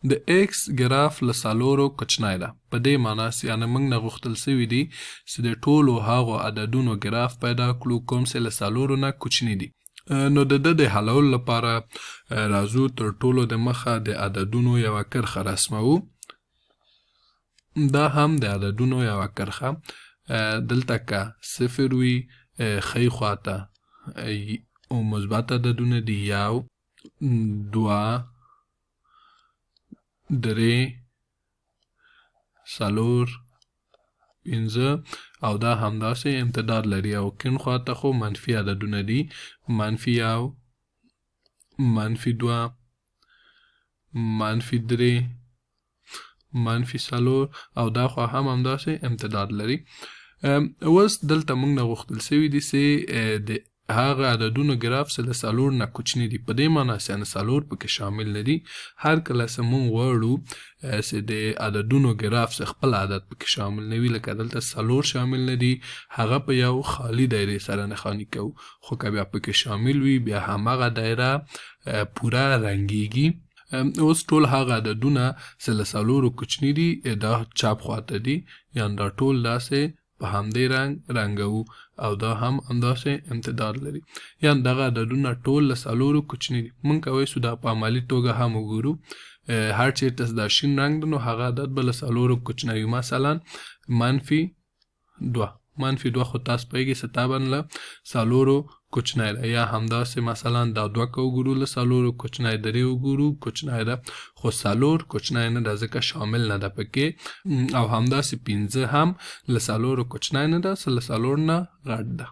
د ایکس ګراف له څلورو کوچنی ده، په دې معنی چې یعنې موږ نه غوښتل سوي دي چې د ټولو هغو عددونو ګراف پیدا کړو کوم چې له څلورو نه کوچني دي. نو د ده د حلولو لپاره راځو تر ټولو د مخه د عددونو یوه کرښه رسموو. دا هم د عددونو یوه کرښه، دلته که صفر وي، ښی خواته او مثبت عددونه دي، یو، دوه، درې، څلور، پنځه، او دا همداسې امتداد لري، او کیڼ خواته خو منفي عددونه دي، منفي یو، منفي دوه، منفي درې، منفي څلور، او دا خو هم همداسې امتداد لري. اوس دلته موږ نه غوښتل سوي دي چې د هغه عددونو ګراف چې له څلور نه کوچني دي، په دې معنی چې یعنې څلور پکې شامل نه دي. هر کله چې موږ غواړو چې د عددونو ګراف چې خپل عدد پکې شامل نه وي، لکه دلته څلور شامل نه دي، هغه په یو خالي دایرې سره نښاني کوو، خو که بیا پکې شامل وي بیا هماغه دایره پوره رنګیږي. اوس ټول هغه عددونه چې له څلورو کوچني دي دا چپ خواته دي، یعنې دا ټول داسې په همدې رنګ رنګوو، او دا هم همداسې امتداد لري، یعنې دغه عددونه ټول له څلورو کوچني دي. موږ کوی سو دا په عملي توګه هم وګورو، هر چیرته چې دا شین رنګ ده نو هغه عدد به له څلورو کوچنی وي. مثلا منفي دوه، منفي دوه خو تاسو پوهېږئ چې طبعا له څلورو کوچنی ده، یا همداسې مثلا دا دوه که وګورو له څلورو کوچنی، درې وګورو کوچنی ده، خو څلور کوچنی نه ده ځکه شامل نه ده پکې، او همداسې پنځه هم له څلورو کوچنی نه ده، څه له څلور نه غټ ده.